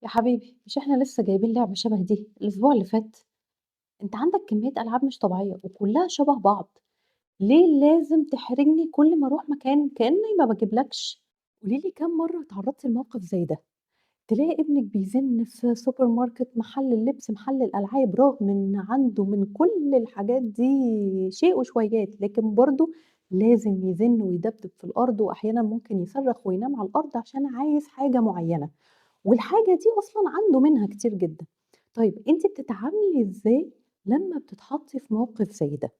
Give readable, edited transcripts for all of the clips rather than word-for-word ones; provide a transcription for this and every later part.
يا حبيبي مش إحنا لسه جايبين لعبة شبه دي الأسبوع اللي فات؟ أنت عندك كمية ألعاب مش طبيعية وكلها شبه بعض، ليه لازم تحرجني كل ما أروح مكان كأني ما باجيبلكش؟ قولي لي كام مرة اتعرضتِ لموقف زي ده؟ تلاقي ابنِك بيزن في سوبر ماركت، محل اللبس، محل الألعاب، رغم إن عنده من كل الحاجات دي شيء وشويات، لكن برضه لازم يزن ويدبدب في الأرض، وأحيانًا ممكن يصرخ وينام على الأرض عشان عايز حاجة معينة، والحاجة دي أصلًا عنده منها كتير جدًا. طيب أنتِ بتتعاملي إزاي لمّا بتتحطي في موقف زي ده؟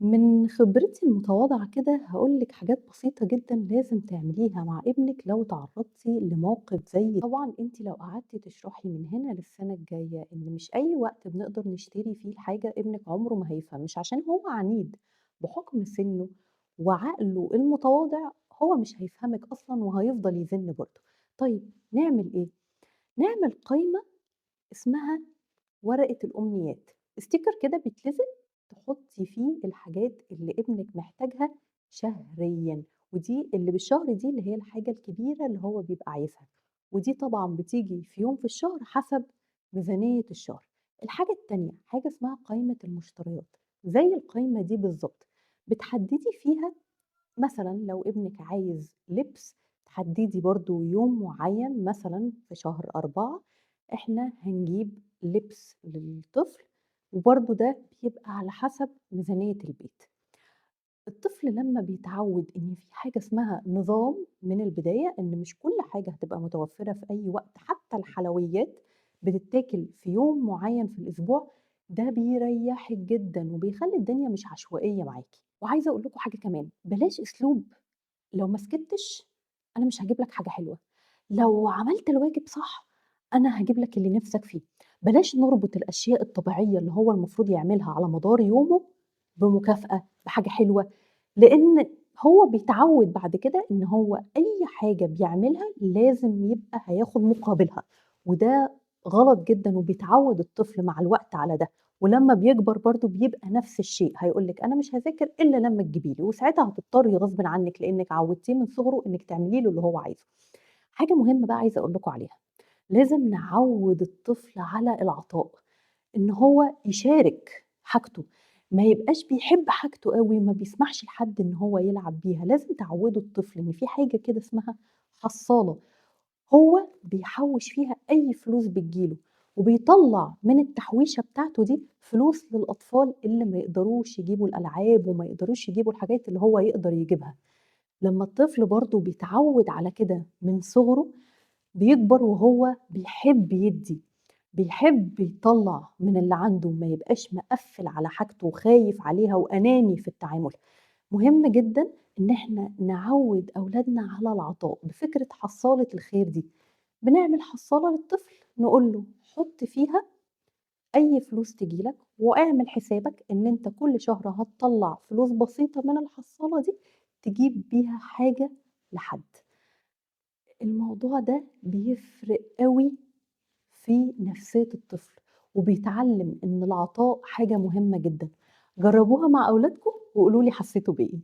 من خبرتي المتواضعة كده هاقول لِك حاجات بسيطة جدًا لازم تعمليها مع ابنِك لو اتعرضتِ لموقف زي طبعًا أنتِ لو قعدتِ تشرحي من هنا للسنة الجاية إن مش أي وقت بنقدر نشتري فيه الحاجة ابنِك عمره ما هيفهم، مش عشان هو عنيد، بحكم سنه وعقله المتواضع هو مش هيفهمِك أصلًا وهيفضل يزن برضه. طيب نعمل إيه؟ نعمل قايمة اسمها ورقة الأمنيات، sticker كده بيتلزق تحطي فيه الحاجات اللي ابنِك محتاجها شهريًا، ودي اللي بالشهر دي اللي هي الحاجة الكبيرة اللي هو بيبقى عايزها، ودي طبعًا بتيجي في يوم في الشهر حسب ميزانية الشهر. الحاجة التانية حاجة اسمها قايمة المشتريات، زي القايمة دي بالضبط، بتحددي فيها مثلًا لو ابنِك عايز لبس تحددي برضه يوم معين، مثلًا في شهر 4 إحنا هنجيب لبس للطفل، وبرضه ده بيبقى على حسب ميزانية البيت. الطفل لمّا بيتعود إن في حاجة اسمها نظام من البداية، إن مش كل حاجة هتبقى متوفرة في أي وقت، حتى الحلويات بتتاكل في يوم معين في الأسبوع، ده بيريحِك جدًا وبيخلّي الدنيا مش عشوائية معاكِ. وعايزة أقول لكم حاجة كمان، بلاش أسلوب لو ما سكتش أنا مش هاجيب لك حاجة حلوة، لو عملت الواجب صح أنا هاجيب لك اللي نِفْسك فيه. بلاش نربط الأشياء الطبيعية اللي هو المفروض يعملها على مدار يومه بمكافأة، بحاجة حلوة، لإن هو بيتعود بعد كده إن هو أي حاجة بيعملها لازم يبقى هياخد مقابلها، وده غلط جدًا وبيتعود الطفل مع الوقت على ده، ولمّا بيكبر برضه بيبقى نفس الشيء، هيقول لِك أنا مش هاذاكر إلا لمّا تجيبي لي، وساعتها هتضطري غصبٍ عنِك لإنِك عودتيه من صغره إنِك تعملي له اللي هو عايزه. حاجة مهمة بقى عايزة أقول لكم عليها، لازم نعوّد الطفل على العطاء، إن هو يشارك حاجته، ما يبقاش بيحب حاجته أوي، ما بيسمحش لحد إن هو يلعب بيها، لازم تعوّدوا الطفل إن في حاجة كده اسمها حصّالة، هو بيحوّش فيها أي فلوس بتيجي له، وبيطلّع من التحويشة بتاعته دي فلوس للأطفال اللي ما يقدروش يجيبوا الألعاب وما يقدروش يجيبوا الحاجات اللي هو يقدر يجيبها. لمّا الطفل برضه بيتعوّد على كده من صغره، بيكبر وهو بيحب يدّي، بيحب يطلّع من اللي عنده، ما يبقاش مقفّل على حاجته وخايف عليها وأناني في التعامل. مهم جدًا إن إحنا نعوّد أولادنا على العطاء بفكرة حصّالة الخير دي. بنعمل حصّالة للطفل نقول له حُط فيها أي فلوس تيجي لك، واعمل حسابك إن أنت كل شهر هتطلّع فلوس بسيطة من الحصّالة دي تجيب بيها حاجة لحد. الموضوع ده بيفرق أوي في نفسية الطفل، وبيتعلم إن العطاء حاجة مهمة جدًا. جربوها مع أولادكم وقولوا لي حسيتوا بإيه.